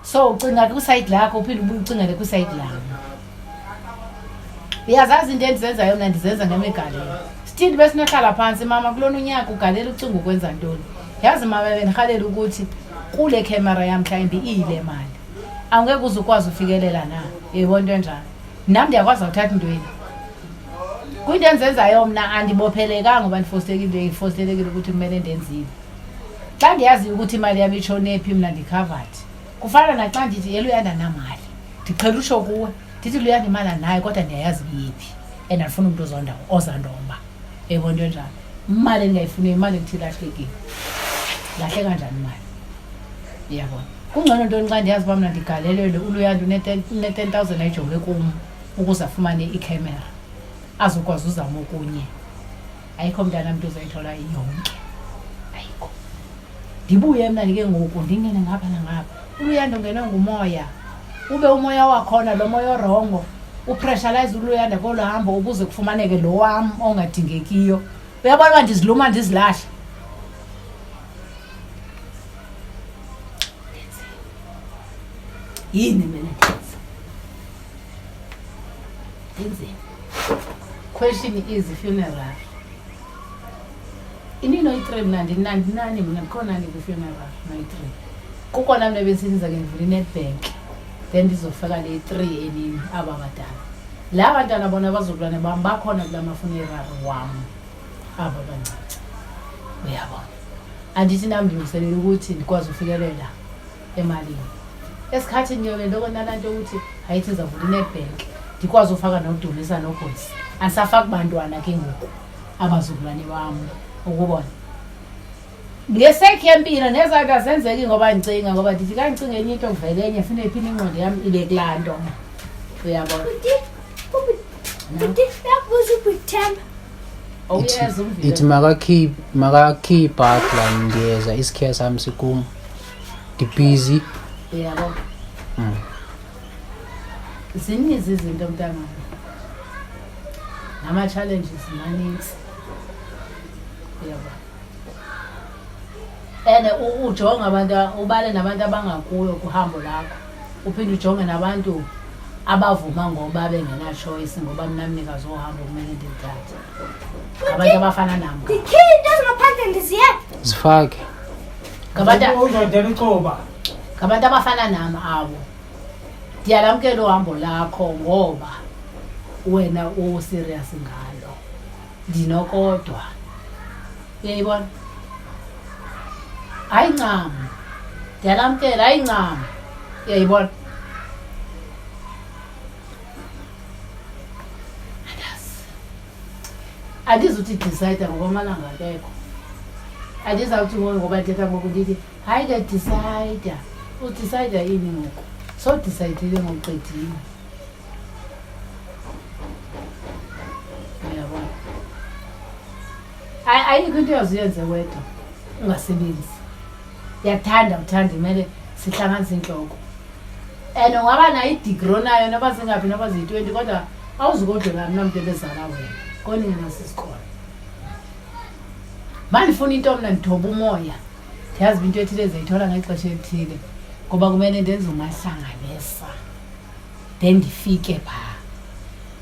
So ucinga kwisayidi lakho, uphinde ubuye ucingele kwisayidi lam. Uyazazi into endizenzayo mna, ndizenza ngemigalelo. Still besinohlala phantsi, mama, kulona unyaka ugalela, ucinga ukwenza ntoni? Yazi mama, bendirhalela ukuthi kule khemera yam mhlawumbi iyile mali, awungeke uze ukwazi ufikelela na? Uyayibona into enjalo? Nam ndiyakwazi awuthatha intweni kwinto endizenzayo mna, andibophelekanga ngoba ndifoselekile, ndifoselekile ukuthi kumele ndenzile. Xa ndiyaziyo ukuthi imali yam itshone phi, mna ndi-covered. Kufana naxa ndithi yeluyanda namali, ndiqhela utsho kuwe, ndithi luyanda imali anayo, kodwa ndiyayazi iyephi and andifuna umntu ozandomba. Uyayibona into enjalo? Imali endingayifuniyo, imali ekuthi ilahlekile. Lahleka njani imali? Uyabona, kungcono ntoni xa ndiyazi uba mna ndigalelelwe? Uluyanda une-10,000 ayijonge kum ukuze afumane ikhemera, azokwazi uzama okunye. Ayikho mntana mntu uzayithola yonke, ayikho. Ndibuye mna ke ngoku ndingene ngapha nangapha, uLuyanda ungenwe ngumoya, ube umoya wakhona lo moya o-wrong, u-pressurize uLuyanda kolu hambo ukuze kufumaneke lo wam ongadingekiyo. Uyabona uba ndiziluma ndizilahla. Yini mina ndenza? Ndenzeni? Question is funeral inini? Oyi-three mna ndinani mna ndikhonani kwi-funeral noyi-three? Kukona mna besithi ndizake ndivule i-Nedbank, then ndizofaka le three enini. Aba badala la bantwana bona, abazukulwane bam bakhona kula ma-funeral wam, aba bancinci. Uyabona, andithi nam ndilungiselela ukuthi ndikwazi ufikelela emalini esikhathini yoke nto konalaa nto yokuthi hayithi ndizavula i-Nedbank, ndikwazi ufaka nodumisa nogwesi. Andisafaki bantwana ke ngoku, abazukulwane bam, ukubona ngesekhi yempilo nezanto azenzeki ngoba ndicinga, ngoba ndithi ka ndicinga enye into kuvele enye, funeka iphinde ingqondo yam ibe kulaa nto. Uyabona? Bhuti, uyakubuza ubhuthemba. Awuyeza umvile. Ithi makakhipha la, ndiyeza, isikhiya sami sikum, ndi-busy. Uyabo, zininzi izinto mntanam, nama-challenges manintsi, uyabo, and ujonge abantu, ubale nabantu abangakuyo kuhambo lakho, uphinde ujonge nabantu abavuma ngoba bengena-choice, ngoba mna mnikazi wohambo kumele ndilithathe, ngabantu abafana nam. Ndikhiye into ezingaphandle, ndiziyeka. Zifake. Ngabantu Uzodela icuba. Ngabantu abafana nam abo. Ndiyalamkela uhambo lakho ngoba wena u-serious ngalo, ndinokodwa. Uyayibona? Hayi ncam, ndiyalamkela, hayi ncam. Uyayibona? Andazi, andizuthi decide ngoba amalanga akekho. Andizawuthi ngoku ngoba ndithetha ngoku ndithi hayi ke decide. U-decide ini ngoku? So-decide-ile ngokuqedile. Uyabona, ayikho into uyazuyenze wedwa ungasebenzi. Uyakuthanda, uthanda, imele sihlanganise intloko and ungaba nayo i-degree onayo noba zingaphi, noba ziyi-20, kodwa awuzukodlula mna mntu ebezala wena koningenaso isikolo. Ma ndifuna into mna ndithoba umoya, ndiyazi uba into ethile ndizayithola ngexesha elithile, ngoba kumele ndenze umahlanganisa then ndifike phaa.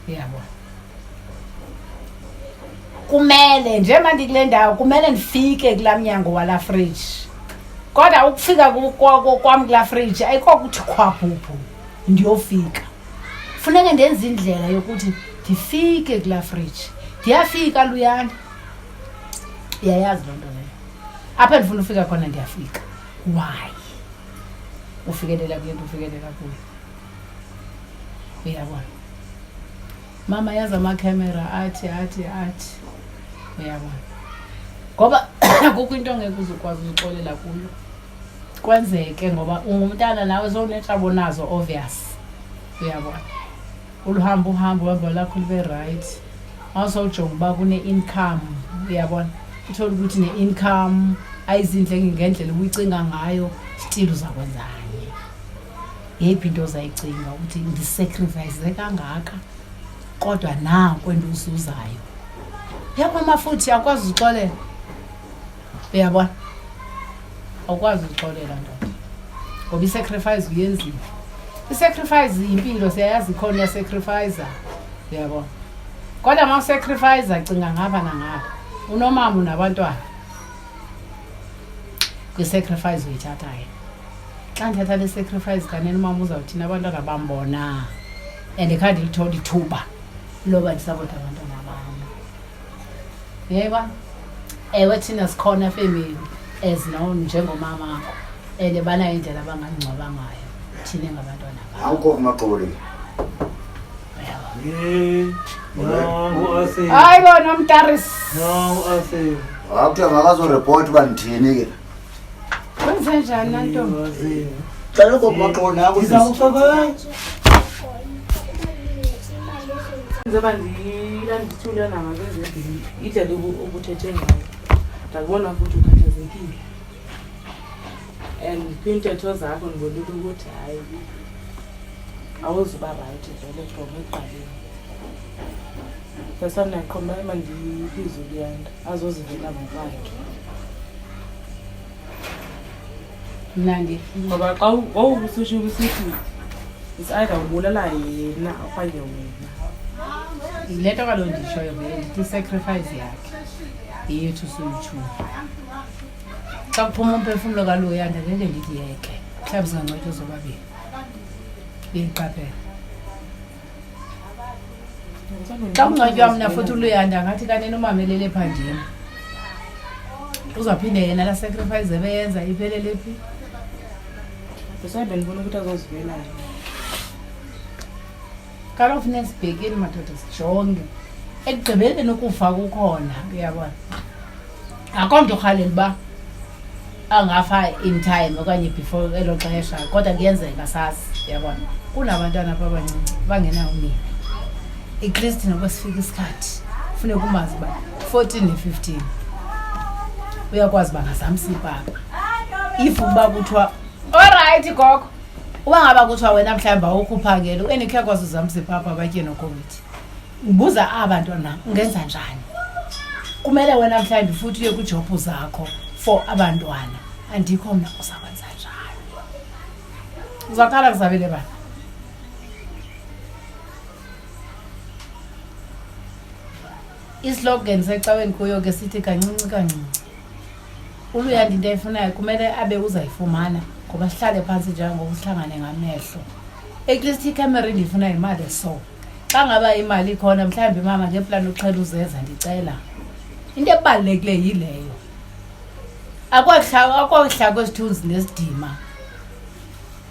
Uyabona, kumele njengoba ndikule ndawo, kumele ndifike kulaa mnyango walaa fridge, kodwa ukufika kwam kulaa fridge ayikokuthi khwaphuphu ndiyofika. Funeke ndenze indlela yokuthi ndifike kulaa fridge. Ndiyafika luyana, uyayazi loo nto leyo. Apha ndifuna ufika khona ndiyafika. Why ufikelela kule nto ufikelela kuyo? Uyabona mama, yazi amakhemera athi athi athi, uyabona, ngoba kukho into ongeke uzukwazi uzixolela kuyo kwenzeke, ngoba ungumntana nawe sowunetshabo nazo, obvious. Uyabona, uluhamba uhambo, uhambo lakho libe right, awusawujonga uba kune-income. Uyabona, uthole ukuthi ne-income ayizindle ngendlela ubuyicinga ngayo, still uzakwenzani? Yeyiphi into ozayicinga ukuthi ndi-sacrifice kangaka, kodwa naku endiwuzuzayo? Uyabona, futhi awukwazi uzixolela. Uyabona, awukwazi uzixolela, ndoda. Ngoba i-sacrifice uyenzile. I-sacrifice yimpilo, siyayazi ikhona uyasacrifice. Uyabona? Kodwa uma usacrifice cinga ngapha nangapha. Unomama unabantwana. Kwi-sacrifice uyithathayo. Xa ndithatha le sacrifice kanene umama uzawuthini abantwana bambona. And khange ndilithole ithuba loba ndisapota abantwana bam. Uyayibona? Ewe thina sikhona family as no njengomamakho and banayo indlela abangangcwaba ngayo thina ngabantwana babo. Awukho kumaxoli. Nangu Asive. Hayi bo nomtaris. Nangu Asive. Akuthiwa makazoreport uba ndithini ke. Kwenze njani nantombi? Asive. Xa lokho kumaxoli naku Ndiza kuxoka. Njengoba ndithule nangakwezendini indlela obuthethe ngayo ndakubona futhi ukhathazekile and kwiintetho zakho ndibonile ukuthi hayi awuzuba rayithi vele from ekuqaleni. That's why ndaqonda uba mandibize uLuyanda azozivela ngokwakhe. Mna ndi Ngoba xa wawususho usithi it's either ubulala yena okanye wena. Yile nto kaloku ndiyitshoyo vele ndithi i-sacrifice yakhe yeyethu soyi-two. Xa kuphuma umphefumlo kaLuyanda ngeke ndithi yeke, mhlawumbi singangcwatywa sobabini. Uyayiqaphela. Xa kungcwatywa mna futhi uLuyanda ngathi kanene umamelele phaa ndim. Uzawuphinde yena laa sacrifice ebeyenza iphelele phi? That's why bendifuna ukuthi azozivela yena. Kaloku funeka sibhekeni madoda sijonge. Ekugqibeleni ukufa kukhona, uyabona. Akho mntu urhalela uba angafa in time okanye before elo xesha, kodwa kuyenzeka sazi, uyabona. Kunabantwana apha abancinci bangenawo unina. At least noba sifika isikhathi funeka umazi uba 14 ne-15 uyakwazi uba ngazamsa ipapa. If uba kuthiwa olrayithi gogo, uba ngaba kuthiwa wena mhlawumbi awukho uphangela, uEnikhe uyakwazi uzamsa ipapa batye nokomityi. Ngibuza aba ntwana ungenza njani? Kumele wena mhlawumbi futhi uye kwiijobhu zakho for abantwana. Andikho mna, uzakwenza njani? Uzaqala kuzabele bani? Islogan secaweni kuyo ke sithi kancinci kancinci. ULuyanda into ayifunayo kumele abe uzayifumana ngoba sihlale phantsi njengoku sihlangane ngamehlo. At least ikhamera endiyifunayo yimali so. Xa ngaba imali ikhona mhlawumbi mama ngeplani uxhela uzeza ndicela. Into ebalulekileyo yileyo. Akwahla kwesithunzi nesidima.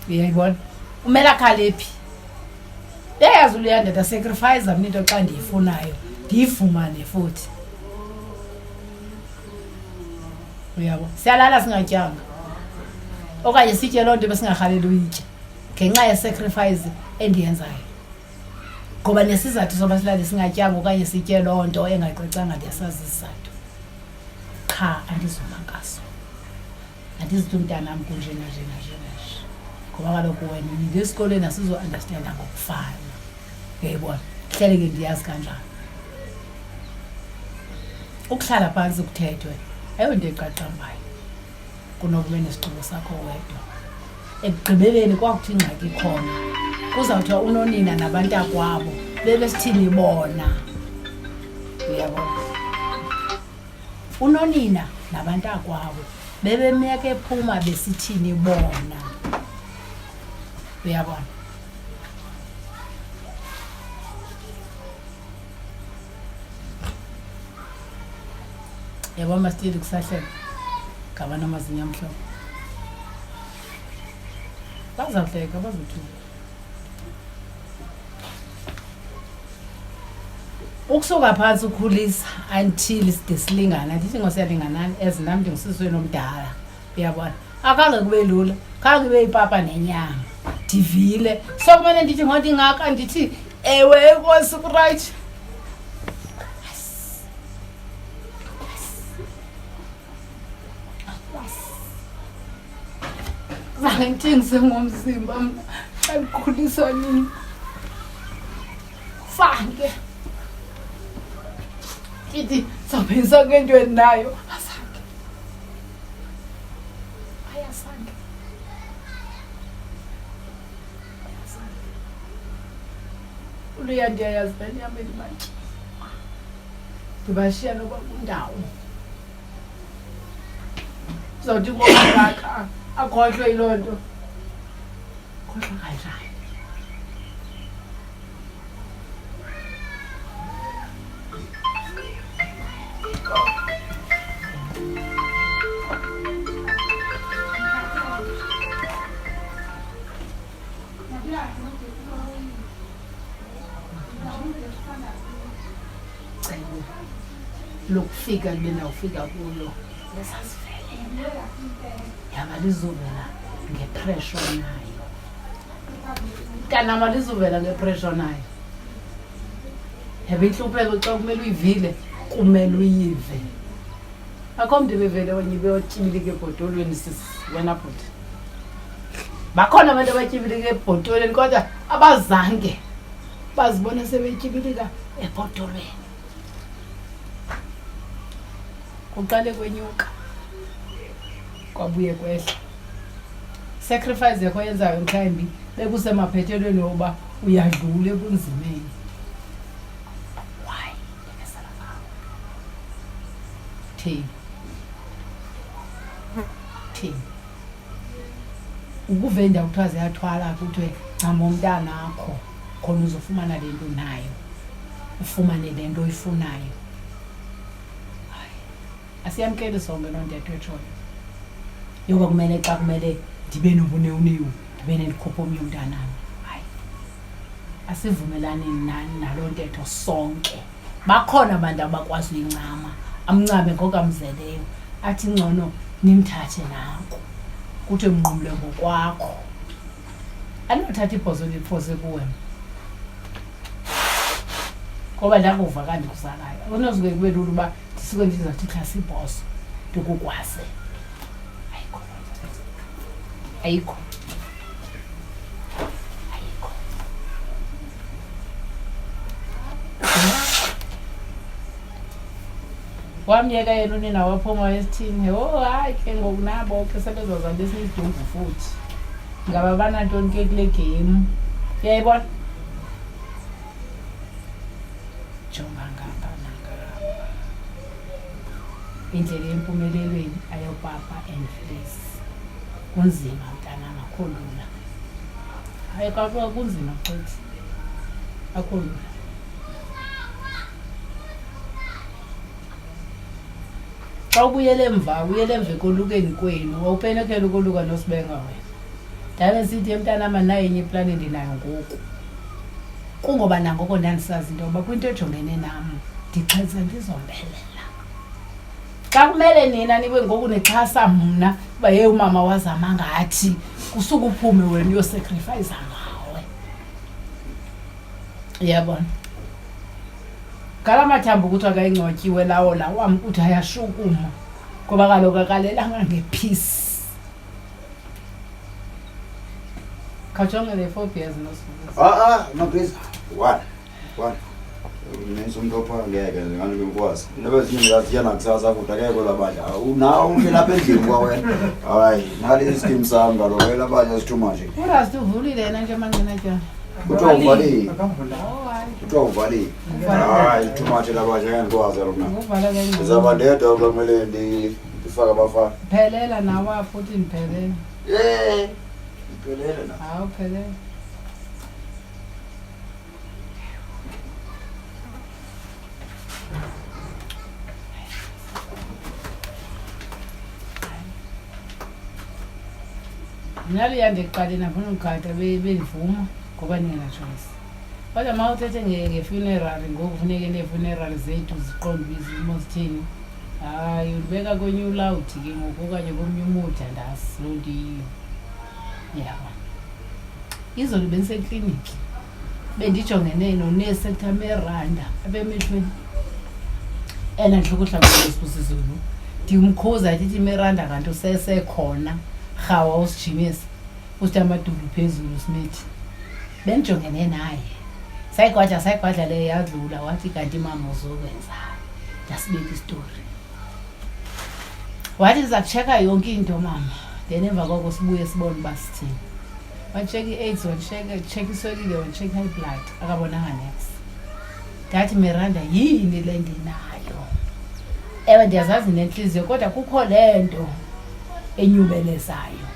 Uyayibona? Umele akhale phi? Uyayazi uLuyanda ndasacrifice mna into xa ndiyifunayo ndiyifumane futhi. Uyabo? Siyalala singatyanga. Okanye sitye loo nto besingarhaleli uyitya ngenxa yesacrifice endiyenzayo. Ngoba nesizathu soba silale singatyanga okanye sitye loo nto engacacanga ndiyasazi isizathu. Qha andizuma ngaso. Andizithi umntanam kunjena njena njena nje. Ngoba kaloku wena uninde esikolweni asizo-understanda ngokufana. Uyayibona? Hlele ke ndiyazi kanjani. Ukuhlala phantsi kuthethwe ayonto eqaqambayo kunokuba nesigqibo sakho wedwa. Ekugqibeleni kwakuthi ingxaki ikhona kuzawuthiwa unonina nabantakwabo bebesithini bona. Uyabona? Unonina nabantakwabo bebemyeka ephuma besithini bona. Uyabona? Yabo masitili kusahleka ngabana amazinyo amhlophe. Bazawuhleka bazothuka. Ukusuka phantsi ukhulisa until side silingana, andithi ngosiyalinganani as nam ndingusisi omdala, uyabona. Akhange kube lula, khange kube yipapa nenyama. Ndivile. So kumele ndithi ngonto ingaka ndithi ewe enkosi kurayithi. Zange ndithengise ngomzimba mna xa ndikhuliswa nini. Zange. Ndithi zawuphendisa ngento endinayo. Azange. Ayazange. Uluya ndiyayazi le nto yam endibatya. Ndibashiya noba kundawo. Uzawuthi ngokakha akhohlwe yiloo nto. Khohlwa kanjani? Cebo lokufika kule ndawo ufika kuyo lesasivelela yaba lizuvela ngepressure nayo mntanam alizuvela ngepressure nayo yaba intlupheko xa kumele uyivile kumele uyive. Akho mntu ebevele onyibe otyibilika ebhotolweni sisi wena bhuti. Bakhona abantu abatyibilika ebhotolweni kodwa abazange bazibone sebetyibilika ebhotolweni. Kuqale kwenyuka kwabuye kwehla. Sacrifice yakho oyenzayo mhlawumbi bekusemaphethelweni woba uyadlula ebunzimeni. Why? Thini? Thini? Ukuve indawo kuthiwa ziyathwala kuthiwe ncama umntanakho khona uzofumana le nto unayo, ufumane le nto oyifunayo. Hayi, asiyamkeli sonke loo ntetho etshoyo yoba kumele xa kumele ndibe nobunewunewu ndibe nendikhupha omnye umntanam. Hayi, asivumelani naloo ntetho sonke. Bakhona abantu abakwazi uyincama, amncame ngokamzeleyo, athi ngcono nimthathe nanku, kuthiwe mnqumle ngokwakho. Andinothatha ibhozo ndiliphose kuwe mna, ngoba ndakuva kandikuzalayo. Akunozuke kube lula uba ndisuke ndizawuthi xhasa ibhozo ndikugwase. Ayikho loo nto. Ayikho. Ayikho. Wamyeka yena unina waphuma wayesithini, oh hayi ke ngoku nabo ke sebezozalisa isidumbu futhi. Ngaba banantoni ke kule game? Uyayibona? Jonga ngapha nangapha. Indlela yempumelelweni ayopapa and face. Kunzima mntanam, akho lula. Hayi kakho kunzima gqithi. Akho lula. Xa ubuyela emva, ubuyela emva ekolukeni kwenu, wawupenekela ukoluka noSibenga wena. Ndabe sithi mntanam andinayo enye iplani endinayo ngoku. Kungoba nangoko ndandisazi into yoba kwinto ejongene nam ndixhentsa ndizombelela. Xa kumele nina nibe ngoku nixhasa mna uba yeyi umama wazama ngathi, kusuke uphume wena uyosacrifayisa ngawe. Uyabona? Ngala mathambo kuthiwa kayingcwatyiwe lawo la wam kuthi ayashukuma ngoba kaloku akalelanga ngephisi. Khawujonge le four beers nosibusiso. Ah ah, mabhiza. One. One. Nenza umuntu opha ngeke nje ngani ngikwazi. Noba ezinye ngazitya nakusasa futhi akekho labadla. Nawe uhleli apha endlini kwawena. Hayi, nali iskim sami kaloku elabadla is too much. Urasti uvulile yena nje amanqina tyana. Kuthiwa uvalile. Oh hayi. Kuthiwa uvalile. Hayi, too much elabadla ngeke ngikwazi kaloku na. Ngokuvala ke ngqondo. Ndizawuba ndedwa xa kumele ndifake abafana. Phelela nawe apho uthi ndiphelele. Eh, ndiphelele na. Hawu phelela. Mna leya ndiqale nafuna ugada bendivuma ngoba ndingenachoice. Kodwa uma uthethe ngefuneral ngoku funeke neefuneral zethu ziqonde uba izimo zithini. Hayi, undibeka kwenye ulawuthi ke ngoku okanye komnye umuthi andazi loo nto iyiyo. Uyabona? Izolo bendisekliniki bendijongene nonesi ekuthiwa Miranda apha emehlweni. Ena ndihlukuhla kuSibusizulu. Ndimkhuza ndithi Miranda kanti usesekhona rhawa usijimisa usithi amadulu phezulu Smith. Bendijongene naye. Sayigwadla sayigwadla leyo yadlula wathi kanti mama uzokwenza. Ndasibeka isitori. Wathi ndiza kutsheka yonke into mama. Then emva koko sibuye sibone uba sithini. Watsheka i-AIDS, watsheka iswekile, watsheka i-high blood, akabonanga nex. Ndathi, Miranda, yini le ndinayo? Ewe, ndiyazazi nentliziyo, kodwa kukho le nto enyubelezayo.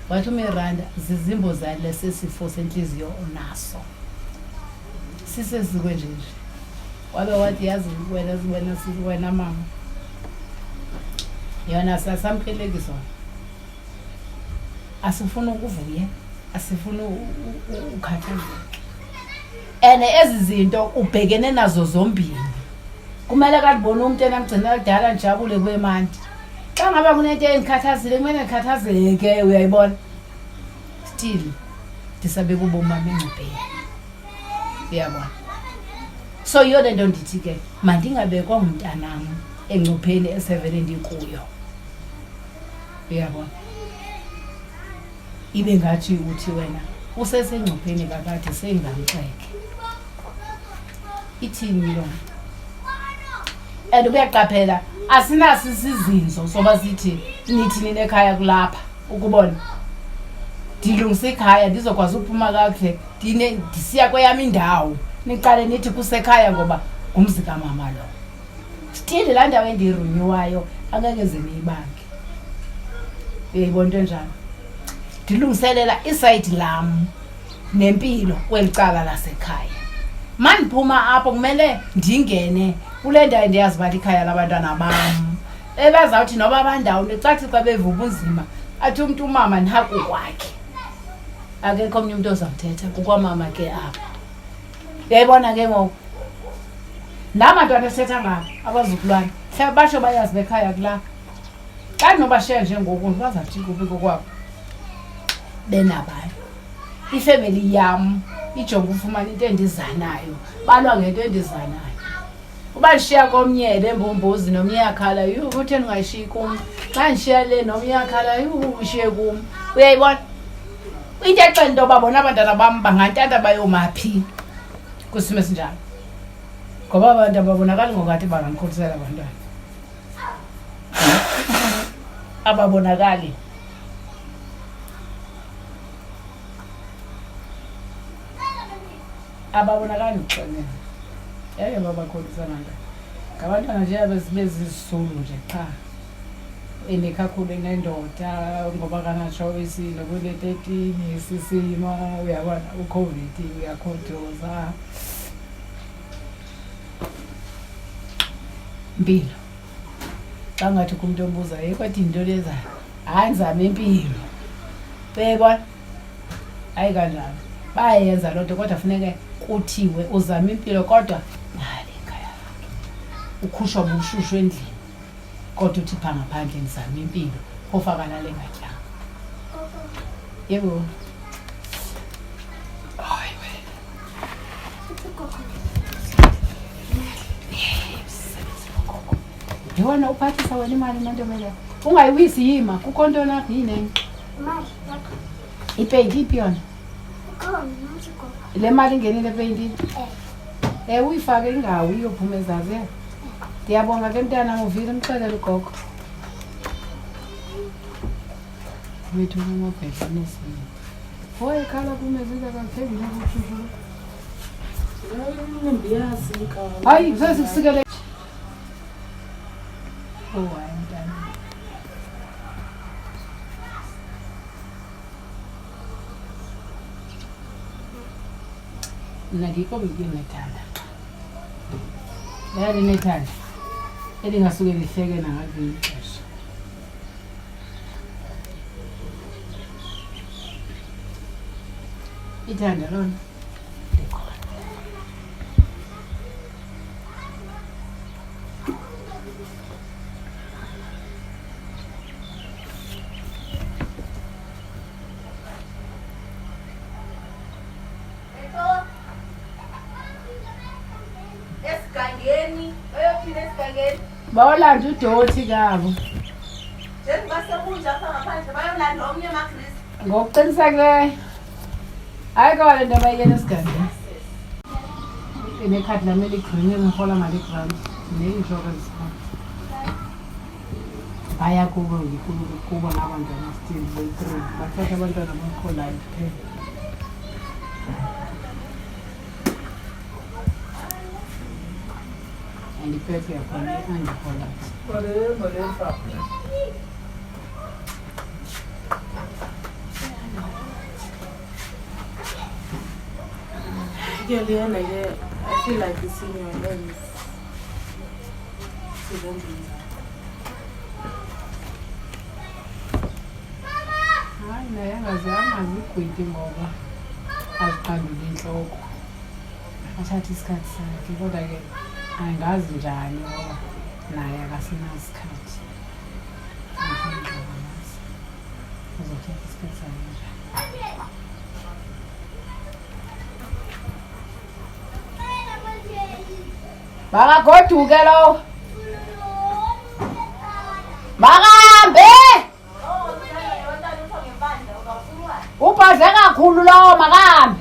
Wathi uMiranda, zizimbo zale sesifo sentliziyo onaso. Sisesikwe nje nje. Wabe wathi, yazi wena, wena, wena mama, yona sasamkeleki sona. Asifuni ukuvuye, asifuni ukhathazeke. And ezi zinto ubhekene nazo zombini. Kumele kadibone umuntu enamgcina kudala ndijabule kube mandi. Xa ngaba kunento endikhathazile kumele ndikhathazeke, uyayibona. Still ndisabeka ubomi bam engcupheni. Uyabona. So yiyo le nto ndithi ke mandingabekwa ngumntanam engcupheni esevele ndikuyo. Uyabona. Ibe ngathi uthi wena usesengcupheni kakade seyingamxeke. Ithini loo nto? And uyaqaphela asinaso isizinzo soba sithi nithi nina ekhaya kulapha ukubona. Ndilungisa ikhaya ndizokwazi uphuma kakuhle ndisiya kweyam indawo. Niqale nithi kusekhaya ngoba ngumzi kamama lo. Still laa ndawo endiyirunyuwayo angeke ze niyibange. Uyayibona into enjalo? Ndilungiselela isayidi lam nempilo kweli cala lasekhaya. Mandiphuma apho kumele ndingene kule ndawo endiyazi uba likhaya labantwana bam. Ebazawuthi noba bandawoni xa thi xa beva ubunzima athi umntu umama naku kwakhe. Akekho omnye umntu ozawuthetha, kukwamama ke apha. Uyayibona ke ngoku? Laa bantwana esithetha ngabo, abazukulwana, mhlawumbi batsho bayazi bekhaya kulapha. Xa ndinobashiya nje ngoku bazawuthi kuphi kokwabo? Benabani. Ifemeli yam ijonge ufumana into endizanayo, balwa ngento endizanayo. Uba ndishiya komnye le mbombozi nomnye uyakhala, yhu kutheni ungayishiyi kum? Xa ndishiya le nomnye uyakhala, yhu ushiye kum. Uyayibona? Into exela into yoba bona abantwana bam bangantanta bayomaphi kwisimo esinjalo. Ngoba abantu ababonakali ngokungathi bangandikhulisela abantwana. Ababonakali. Ababonakali ndixelele. Yaye babakhulisa abantwana. Ngabantwana nje abezizisulu nje qha. Enekhakhulu enendoda ngoba kanatshoyisi nokule 13 sisimo uyabona uCovid uyakhodoza. Impilo. Xa ungathi kumntu ombuzayo, hey kodwa yinto lezayo. Hayi ndizama impilo. Uyayibona? Hayi kanjalo. Bayayenza loo nto kodwa funeke kuthiwe uzama impilo kodwa nali ikhaya lakhe. Ukhutshwa bushushu endlini kodwa uthi phaa ngaphandle ndizama impilo phofu akalale engatyanga. Yebo. Hayi wena. Yona uphathisa wena imali mantombela. Ungayiwisi yima, kukho ntoni apha yini enye? Imali yakho. Ipeyinti iphi yona? Ikhona, nantsi gogo. Le mali ingenile epeyintini? Eh. Ewe uyifake ingawi iyophuma ezazi. Ndiyabonga ke mntana uvile umxelele ugogo. Wethu umobhedla nesimo. Wayekhala kumezila kakuthengile kushushu. Hayi, sesikusikele. Oh, hayi mntana. Mna ndikho nginethanda. Yali nethanda. Elingasuke lihleke nangalinye ixesha. Ithanda lona likhona. Esigangeni, bayophila esigangeni. Bawolanda udoti kabo. Njengoba sekunje apha ngaphandle bayolanda omnye emagrisi. Ngokuqinisekileyo. Hayi kodwa le nto abayiyela esigangeni. Inekhadi lam eligreen endirhola ngalo igrant ne-insurance. Baya kubo kubo nabantwana still boyi-three, bathatha abantwana bakholayo kuphela. And ipethu yakhona i-andipolathi. Ke leyana ke, I feel like it's in your hands. Sezandleni zakho. Hayi, naye angaze angazigwinti ngoba aziqandule intloko, athathe isikhathi sakhe. Kodwa ke angazi njani ngoba naye akasenasikhathi. Andifuni uzothatha isikhathi sakhe njani. Makagoduke lowo, makahambe, ubhadle kakhulu lowo, makahambe.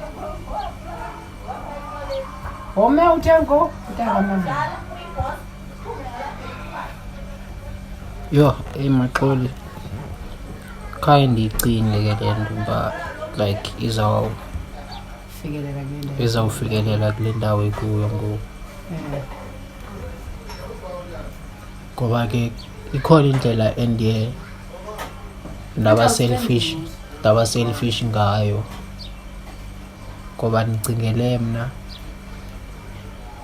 Home uthe nko mntakamazala. Yho, eyi Maxoli, khaye ndiyicinge ke le nto uba like fikelela kule ndawo, izawufikelela kule ndawo ikuyo ngoku. Ngoba ke ikhona indlela endiye ndaba selfish ngayo, ngoba ndicingele mna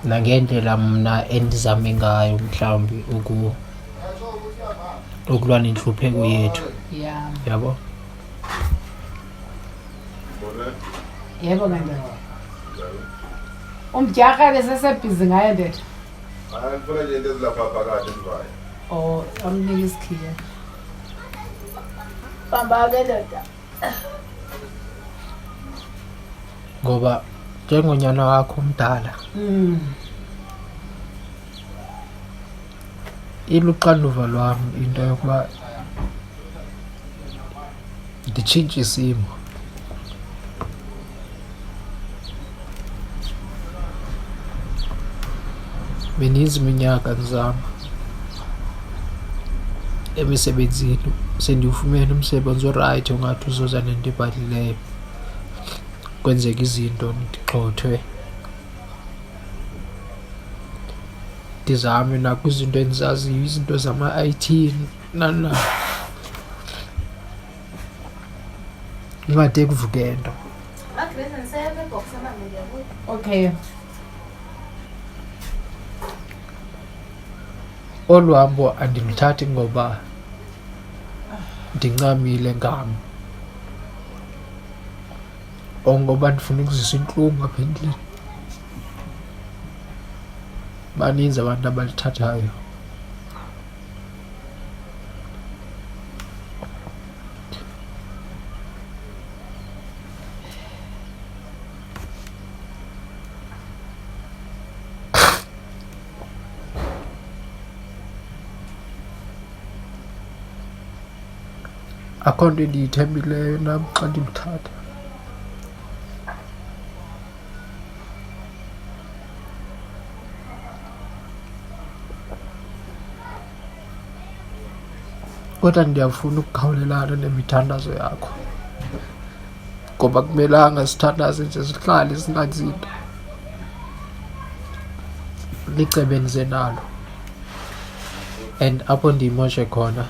nangendlela mna endizame ngayo mhlawumbi ukulwa nentlupheko yethu. Yabo. Yebo kanjani, umdyarha besesebhizi ngayo ndoda. Hayi, ndifuna nje into ezilapha phakathi endivayo. Or amnike isikhiya. Bamba ke ndoda. Ngoba njengonyana wakho omdala, iluxanduva lwam into yokuba nditshintshe isimo. Mininzi iminyaka ndizama emisebenzini, sendiwufumene umsebenzi o-right ongathi uzoza nento ebhadlileyo, kwenzeka izinto ndigxothwe. Ndizame nakwizinto endizaziyo, izinto zama-IT nani nani, ingade kuvuke nto. Okay. Olu hambo andiluthathi ngoba ndincamile ngam or ngoba ndifuna ukuzisa intlungu apha endlini. Baninzi abantu abalithathayo. Akho nto endiyithembileyo nam xa ndiluthatha. Kodwa ndiyafuna ukukhawulelana nemithandazo yakho, ngoba kumelanga sithandaze nje sihlale singazi nto. Licebo endize nalo and apho ndiyimoshe khona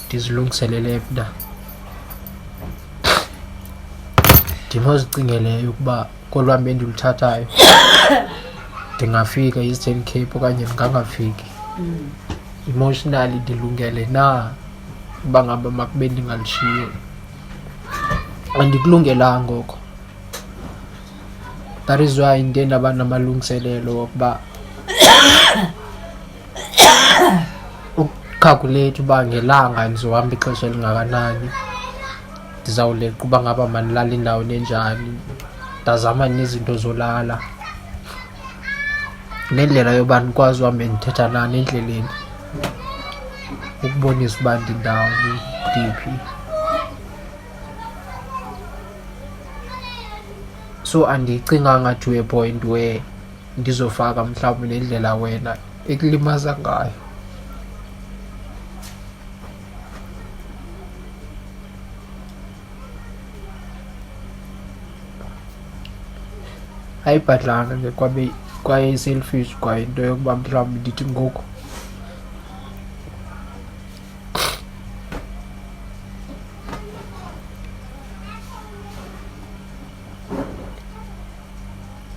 ndizilungiselele mna, ndim ozicingeleyo ukuba kolu hambo endiluthathayo ndingafika e-Eastern Cape okanye ndingangafiki. Emotionally ndilungele na uba ngaba makube ndingalishiyi? Andikulungelanga oko. That is why ndiye ndaba namalungiselelo wokuba uku-calculate uba ngelanga ndizohamba ixesha elingakanani, ndizawuleqa uba ngaba mandilale endaweni enjani. Ndazama nezinto zolala nendlela yoba ndikwazi uhambe ndithetha nani endleleni ukubonisa uba ndindawoni, ndiphi. So andiyicinganga to a point where ndizofaka mhlawumbi nendlela wena ekulimaza ngayo. Ayibhadlanga ke kwabe kwaye iselfish kwaye into yokuba mhlawumbi ndithi ngoku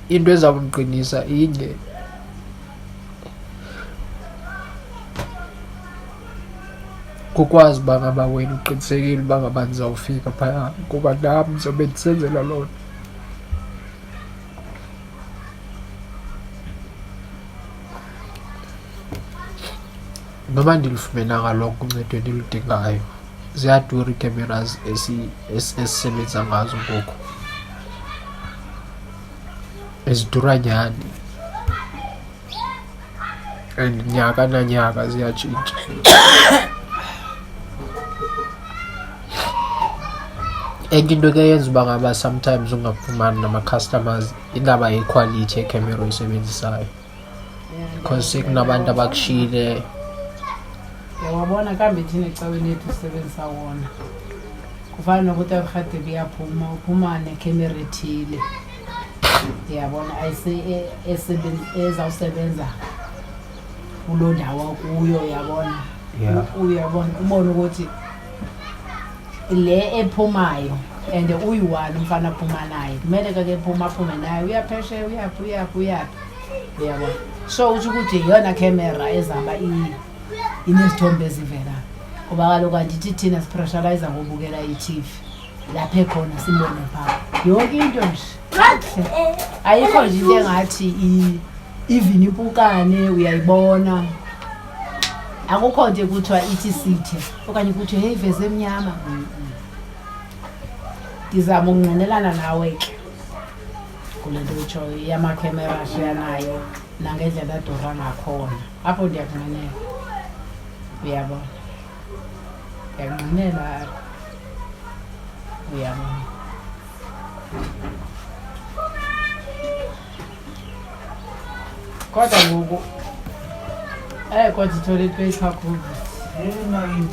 into ezawundiqinisa inye kukwazi uba ngaba wena uqinisekile uba ngaba ndizawufika phaya kuba nam ndizobe ndisenzela loo nto. Noba ndilifumenanga lonke uncedo endiludingayo, ziyadura ii-cameras esisebenza ngazo ngoku. Zidura nyhani and nyaka nanyaka ziyatshintsha. Enye into ke eyenza uba ngaba sometimes ungafumani nama-customers indaba yekhwalithi yekhemera oyisebenzisayo because sekunabantu abakushiyile. Uyawabona kambe thina ecaweni yethu sisebenzisa wona. Kufana nokuthi erhadebe uyaphuma, uphuma nekhemera ethile. Uyabona ezawusebenza kuloo ndawo akuyo, uyabona. Uyabona, ubone ukuthi le ephumayo and uyi-one umfana aphuma naye kumele ke ke ephuma aphume naye uyaphesheya uyaphi uyaphi uyaphi uyabona. So utsho ukuthi yeyona khemera ezawuba inezithombe ezivelayo ngoba kaloku andithi thina sipressurize ngobukela i-T V lapha ekhona simbone phaa yonke into nje kakuhle. Ayikho nje into engathi even impukane uyayibona. Akukho nto ekuthiwa ithi sithe okanye kuthiwe heyi veze emnyama. Ndizama ukungqinelana nawe ke kule nto utshoyo yamakhemera ashiyanayo nangendlela adura ngakhona. Apho ndiyakungqinela, uyabona, ndiyakungqinela apho, uyabona. Kodwa ngoku kodwa i-toilet paper kakhulu.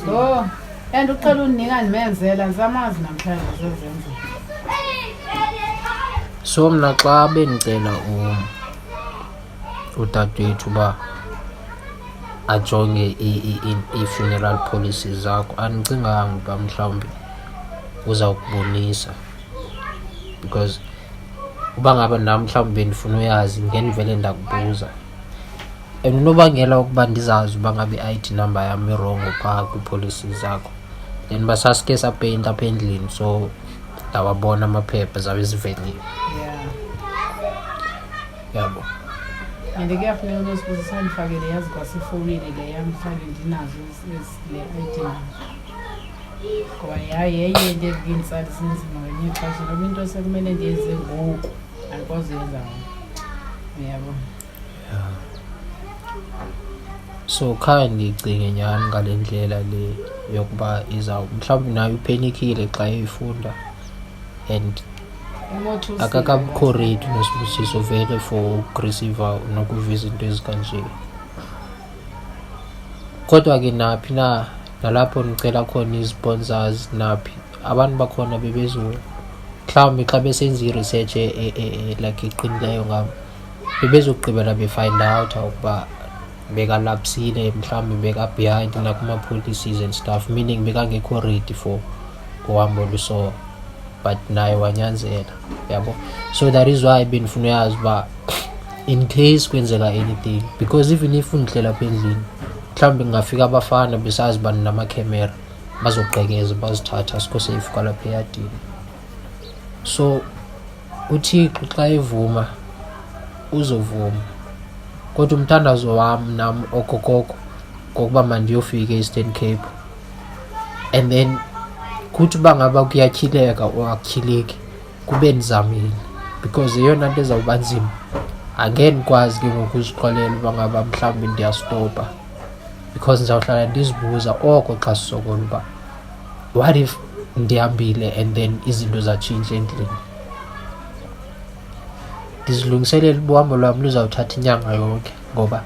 Oh, and uqhela undinika ndimenzela ndisamazi namhlanje sezenzela. So mna xa bendicela udadewethu uba ajonge ii-funeral policies zakho, andicinganga uba mhlawumbi uzawukubonisa because uba ngaba nam mhlawumbi bendifuna uyazi ngendivele ndakubuza. And unobangela wokuba ndizazi uba ngabe i-I_D number yam irongo phaa kwii-policies zakho, then uba sasike sapeyinta apha endlini so ndawabona amaphepha zabe zivelile. Yabo. And kuyafuneka uNosibusiso andifakele yazi kwasefowunini le yam ndihlale ndinazo le I_D number. Ngoba yayenye into ebinditsalisa nzima ngelinye ixesha noba into sekumele ndiyenze ngoku andikwazi uyenza ngoku. Uyabona? Yeah. So khange ndiyicinge nyhani ngale ndlela le yokuba iza mhlawumbi naye uphenikile xa eyifunda and akakabikho ready noSibusiso vele for ukureceiva nokuva izinto ezikanje. Kodwa ke naphi na nalapho ndicela khona izi-sponsors naphi abantu bakhona bebezo mhlawumbi xa besenza i-research like eqinileyo ngam bebezogqibela be-find out ukuba bekalapsile mhlawumbi beka-behind nakuma-policies and stuff, meaning bekangekho ready for uhambo oluso, but naye wanyanzela yabo. So that is why bendifuna uyazi uba in case kwenzeka anything, because even if undihlela apha endlini mhlawumbi kungafika abafana besazi uba ndinamakhemera bazogqekeza bazithatha, asikho safe kwalapha eyadini. So uThixo xa evuma uzovuma, kodwa umthandazo wam nam okokoko ngokuba mandiyofika e-Eastern Cape and then kuthi uba ngaba kuyatyhileka or akutyhileki kube ndizamile, because yeyona nto ezawuba nzima. Angeke ndikwazi ke ngoku uzixolela uba ngaba mhlawumbi ndiyastopa, because ndizawuhlala ndizibuza oko xa sisokola uba what if ndihambile and then izinto zatshintsha endlini. Ndizilungiselela uba uhambo lwam luzawuthatha inyanga yonke, ngoba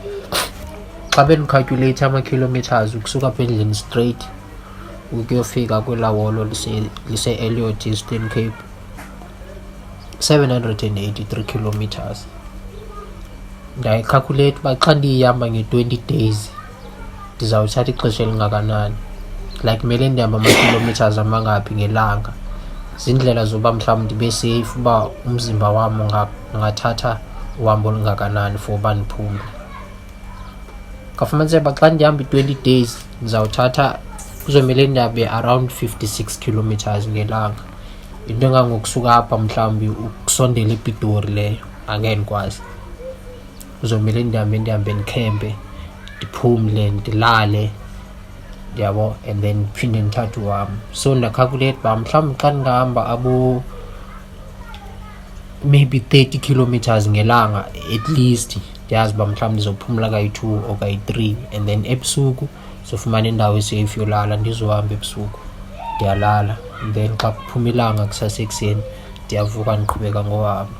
xa bendikhaltyuleyitha ama-kilometers ukusuka apha endlini straight ukuyofika kwelaa holo lise-Elliot, Eastern Cape, 783 kilometers. Ndayicalculate uba xa ndiyihamba nge-20 days ndizawuthatha ixesha elingakanani, like kumele ndihambe ama-kilometers amangaphi ngelanga. Ziindlela zoba mhlawumbi ndibe safe uba umzimba wam ungathatha uhambo olungakanani for uba ndiphumle. Kafumaniseka uba xa ndihamba i-20 days ndizawuthatha, kuzomele ndihambe around 56 kilometers ngelanga, into engangokusuka apha mhlawumbi ukusondela ePitori leyo angeke ndikwazi. Kuzomele ndihambe ndikhempe, ndiphumle, ndilale, yabo, and then ndiphinde ndithathe uhambo. So ndacalculate uba mhlawumbi xa ndingahamba abo maybe 30 kilometers ngelanga, at least ndiyazi uba mhlawumbi ndizophumla kayi-2 or kayi-3, and then ebusuku zofumana indawo esafe yolala, ndizohamba ebusuku ndiyalala, and then xa kuphuma ilanga kusasekuseni ndiyavuka ndiqhubeka ngohamba.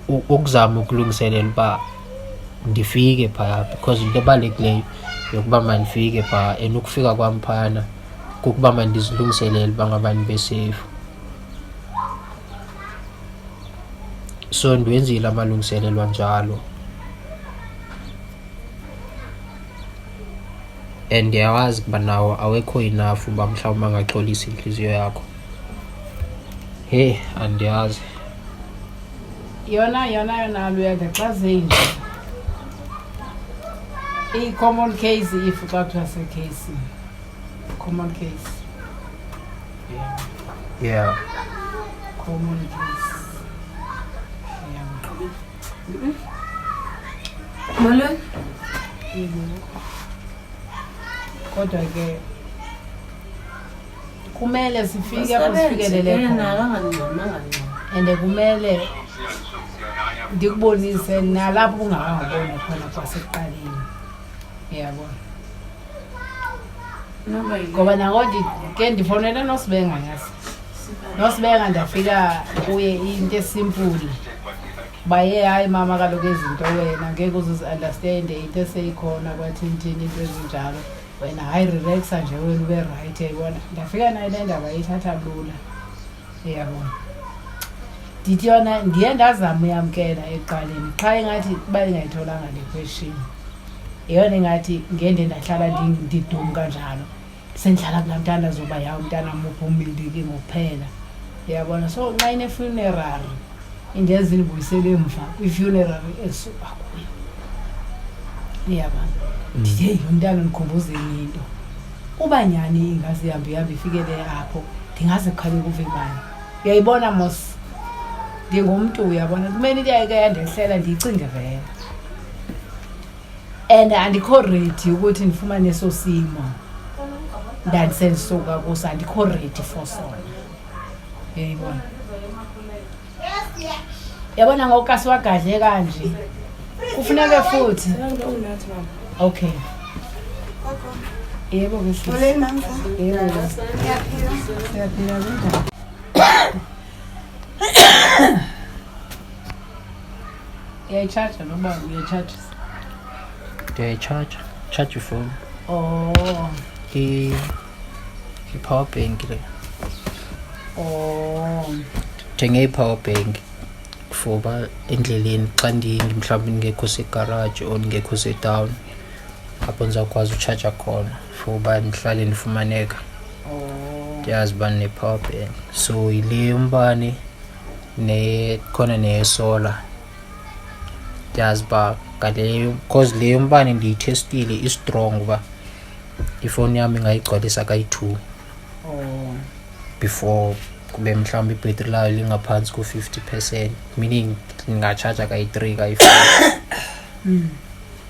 Ukuzama ukulungiselela uba ndifike phaya, because into ebalulekileyo yokuba mandifike phaa, and ukufika kwam phayana kukuba mandizilungiselele uba ngaba ndibe safe. So ndiwenzile amalungiselelo anjalo, and ndiyawazi ukuba nawo awekho enough uba mhlawumbi angaxolisa intliziyo yakho. Heyi, andiyazi. Yona Luyanda, xa zinje i-common case, if xa kuthiwa sekheyisini common case. Yeah. Common case, yeah. Molweni. Kodwa ke kumele sifike apho sifikelele khona. Angancami, angancami. And kumele ndikubonise nalapho ungakangaboni khona kwasekuqaleni, uyabona, ngoba nako ke ndifowunele noSibenga, yazi noSibenga, ndafika kuye into esimpuli baye, hayi mama, kaloku ezinto wena ngeke uzuzi-understande, into eseyikhona kwathintini, into ezinjalo, wena hayi, relaxa nje wena, ube right, yayibona. Ndafika naye le ndaba yithatha lula, uyabona. Ndithi yona ndiye ndazama uyamkela ekuqaleni, qha ingathi uba ingayitholanga le question, yeyona ingathi ngende ndahlala ndidum kanjalo, sendihlala kulaa mntana zoba yaw umntana muphumile ke ngokuphela, uyabona. So nxa ine-funeral indenza indibuyisele emva kwi-funeral ezisuka kuyo, uyabona. Ndithi heyi, lo mntana ndikhumbuza enye into, uba nyhani ingaze ihambe ihambe ifikele apho, ndingaze kukhale kuve bani, uyayibona mos. Ndingumntu, uyabona, kumele into yayike yandehlela ndiyicinge vele, and andikho ready ukuthi ndifumane eso simo ndandisendisuka kuso, andikho ready for sona, uyayibona. Yabona ngoku kasiwagadle kanje, kufuneke futhi. Unathi mama. Okay, yebo ke sisi. Molweni mamza. Yebo. Ngiyaphila. Siyaphila, kunjani? Uyayitshaja noba uyayitshajisa? Ndiyayitshaja, tshaja ifowuni. Oh. I-power bank le. Oh. Ndithenge i-power bank for uba endleleni xa mhlawumbi ndingekho segaraji or ndingekho setawuni, apho ndizawukwazi utshaja khona for uba ndihlale ndifumaneka. Oh. Ndiyazi uba ndine-power bank, so yile yombane khona neyesolar. Ndiyazi uba ngale, cause le yombane ndiyithestile, i-strong uba ifowuni yam ingayigcwalisa kayi-2 Oh. before kube mhlawumbi ibhetri layo lingaphantsi ku-50%, meaning ndingatshaja kayi-3, kayi-4.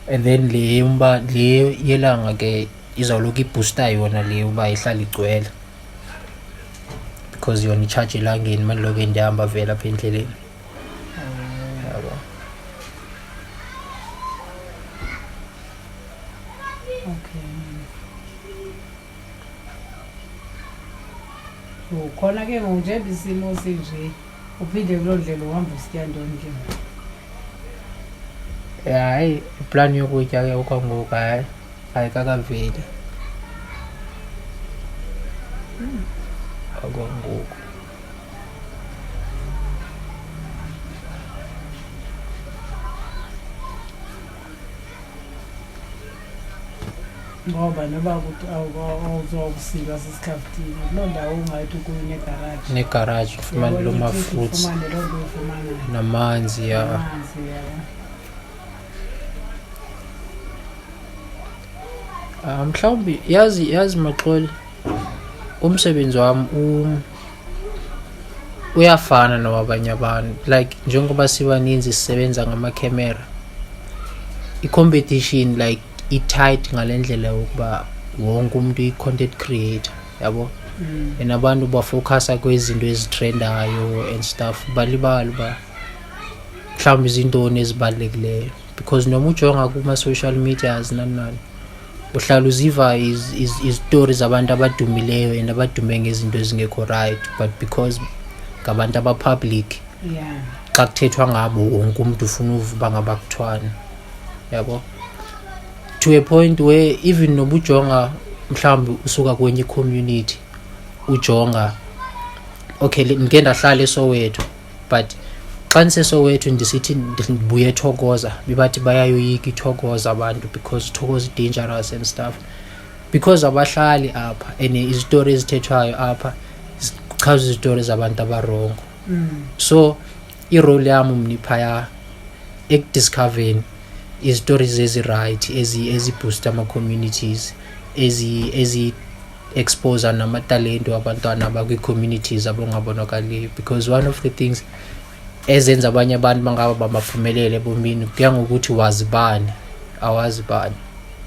And then le umba le yelanga ke izawulokhu iboosta yona le uba ihlale igcwele, because yona itshaje elangeni mandiloke ndihamba vele apha endleleni, yabo. Okay. Oh, khona ke ngoku njengoba isimo sinje, uphinde kuloo ndlela uhamba usitya ntoni ke ngoku? Hayi, iplani yokutya ke okwangoku hayi ayikakaveli. Okwangoku. Ngoba noba kuthi awuzokusilwa sisikhafutini kuloo ndawo ungathi ukuyo negaraji. Negaraji ufumane loo ma-fruits Ufumane loo nto uyifumanayo. Namanzi, ya. Amanzi, yabo. Ah, mhlawumbi yazi Maxoli, umsebenzi wam uyafana nowabanye abantu, like njengoba sibaninzi sisebenza ngamakhemera, i-competition like i-tight ngale ndlela yokuba wonke umntu uyi-content creator, yabo. And abantu bafocusa kwizinto ezitrendayo and stuff, balibale uba mhlawumbi zintoni ezibalulekileyo, because noma ujonga kuma-social medias nani nani, uhlala uziva izitori zabantu abadumileyo and abadume ngezinto ezingekho right, but because ngabantu abapublic, xa kuthethwa ngabo wonke umntu ufuna uva uba ngabakuthiwani, yabo, to a point where even noba ujonga mhlawumbi usuka kwenye i-community, ujonga okay, ndike ndahlala eSoweto, but xa ndiseSoweto ndisithi ndibuye eThokoza, bebathi bayayoyika iThokoza abantu because Thokoza i-dangerous and stuff, because abahlali apha and izitori ezithethwayo apha zichaza izitori zabantu abarongo. So irole yam mni phaya ekudiscovereni izitori ezi-right, eziboosta ama-communities, ezi-expose namatalento abantwana abakwii-communities abongabonakaliyo, because one of the things ezenza abanye abantu bangaba bamaphumelele ebomini kuya ngokuthi wazi bani, awazi bani,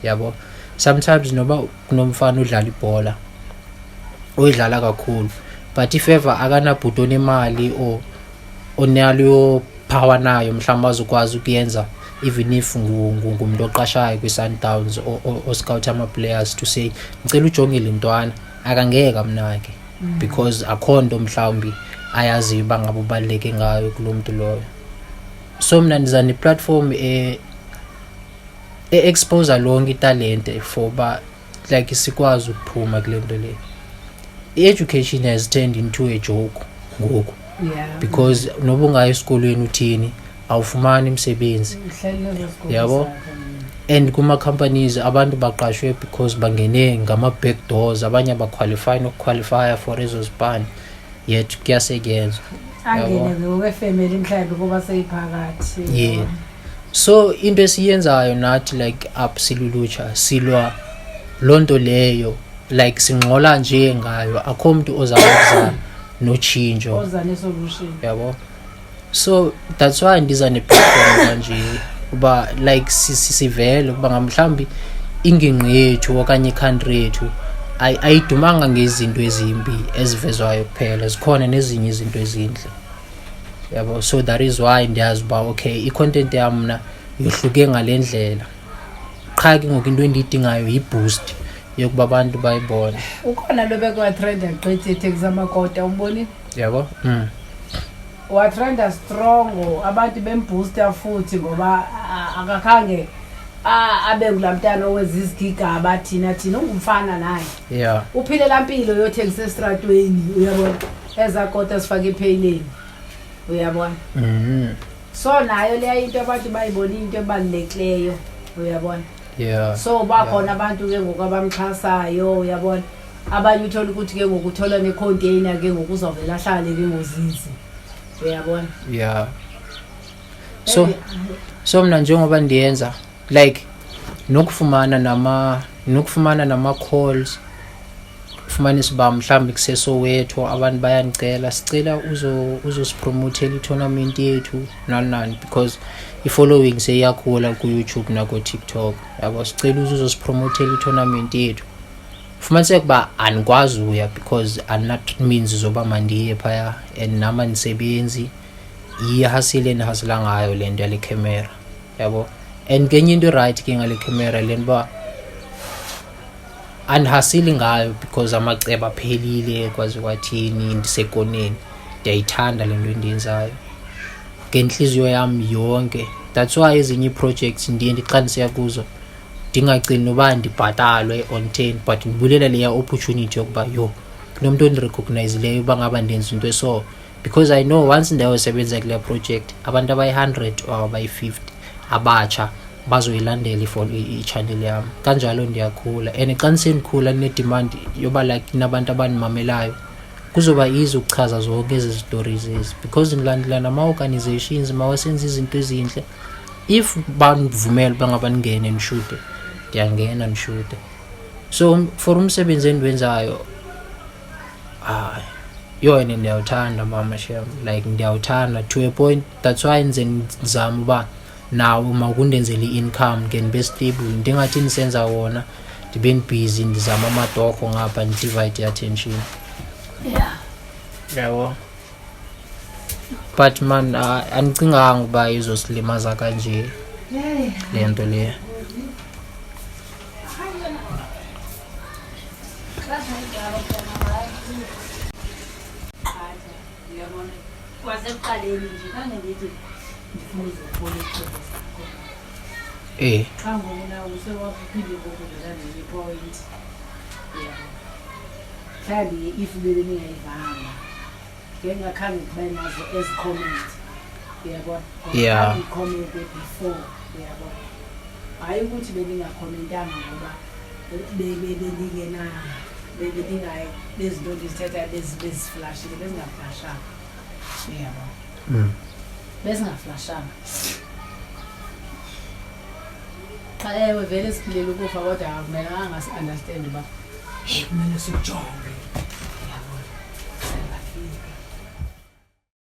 yabo. Sometimes noba kunomfana udlala ibhola, uyidlala kakhulu, but if ever akanabhuti onemali or onaleyo power nayo, mhlawumbi azokwazi ukuyenza, even if ngumuntu oqashayo kwi-Sundowns oscout ama-players to say ngicela ujonge le ntwana, akangeke amnake because akho nto mhlawumbi ayaziyo uba ngabe ubaluleke ngayo kulo mntu loyo. So mna ndiza neplatform e-expose lonke italente for uba like sikwazi ukuphuma kule nto le. I-education has turned into a joke ngoku because noba ungaya esikolweni uthini, awufumani imisebenzi. Uhleli nezo sikolo Yabo. zakho. And kuma-companies abantu baqashwe because bangene ngama-back doors, abanye abaqualify nokuqualifya for ezo zipani, yet kuyasetyenzwa. Angene ngokwefemeli mhlawumbi kuba seyiphakathi. Yeah, so into esiyenzayo nathi like up silulutsha, silwa loo nto leyo, like singxola nje ngayo, akho mntu ozawuza notshintsho. Oza nesolution. Yabo, so that's why ndiza neplatform kanje uba like sivele ukuba ngamhlawumbi ingingqi yethu okanye icountry yethu ayidumanga ngezinto ezimbi ezivezwayo kuphela, zikhona nezinye izinto ezintle, yabo. So that is why ndiyazi uba okay, i-content yam mna yohluke ngale ndlela, qha ke ngoku into endiyidingayo yi-boost yokuba abantu bayibone. Ukhona lo bekwatrenda gqithi ethengisa amakota, umbonile? Yabo. Watrenda strong, abantu bembooster futhi ngoba akakhange abe ngulaa mntana owenza izigigaba, thina ungumfana naye. Uphile laa mpilo yothengisa esitratweni, uyabona, ezaa kota zifake epheyileni, uyabona. So nayo leya into abantu bayibona into ebalulekileyo, uyabona. So bakhona abantu ke ngoku abamxhasayo, uyabona, abanye uthola ukuthi ke ngoku uthola nekhonteyina ke ngoku uzawuvela ahlale ke ngozinzi, uyabona. Yeah, so mna njengoba ndiyenza like nokufumana nama calls, ufumanisa uba mhlawumbi kuseSoweto abantu bayanicela, sicela uzosipromotela i-tournament yethu nani nani, because i-following seyiyakhula ku-YouTube nako-TikTok, yabo, sicela uzosipromotela i-tournament yethu. Fumaniseka uba andikwazi uya because andina-means zoba mandiye phaya and nam andisebenzi, yihasile endihasila ngayo le nto yale camera, yabo. And kenye into right ke ngale camera le nto uba andihasili ngayo because amaceba aphelile kwaze kwathini, ndisekoneni, ndiyayithanda le nto endiyenzayo ngentliziyo yam yonke. That's why ezinye ii-projects ndiye ndixa ndisiya kuzo ndingaceli noba ndibhatalwe on 10, but ndibulela leya opportunity yokuba yho. Kunomntu ondirecognizileyo uba ngaba ndenza into eso, because I know once ndayosebenza kule project, abantu abayi-100 or abayi-50 abatsha bazoyilandela i-channel yam. Kanjalo ndiyakhula, and xa ndisendikhula ndine-demand yoba like nabantu abandimamelayo, kuzoba easy ukuchaza zonke ezi stories ezi, because ndilandela nama-organizations mawasenza izinto ezintle. If bandivumela uba ngaba ndingene ndishute, ndiyangena ndishute. So for umsebenzi endiwenzayo, hayi yona ndiyawuthanda, mama shem, like ndiyawuthanda to a point. That's why ndize ndizama uba nawo makundenzele i-income, ke ndibe stable, ndingathi ndisenza wona ndibe ndibhizi ndizama amatorho ngapha, ndidivide i-attention, yabo. But man, andicinganga uba izosilimaza kanje le nto le. Uyabona, kwasekuqaleni nje khange ndithi ndifuna uzobona isixhobo sakho. Xa ngoku nawe usewaphinde ngoku ndlela nenye ipoint, uyabo. Mhlawumbi if bebeningayivanga, ngengakhange ndibe nazo ezi comment, uyabona. Ngoba khange ndikhomente before, uyabona. Hayi ukuthi bendingakhomentanga ngoba bendingena bendingayi bezinto ndizithetha beziflashile, bezingaflashanga, uyabona. Bezingaflashanga. Xa ewe vele siphilele ukufa, kodwa akumelanga si-understand uba, heyi, kumele sikujonge.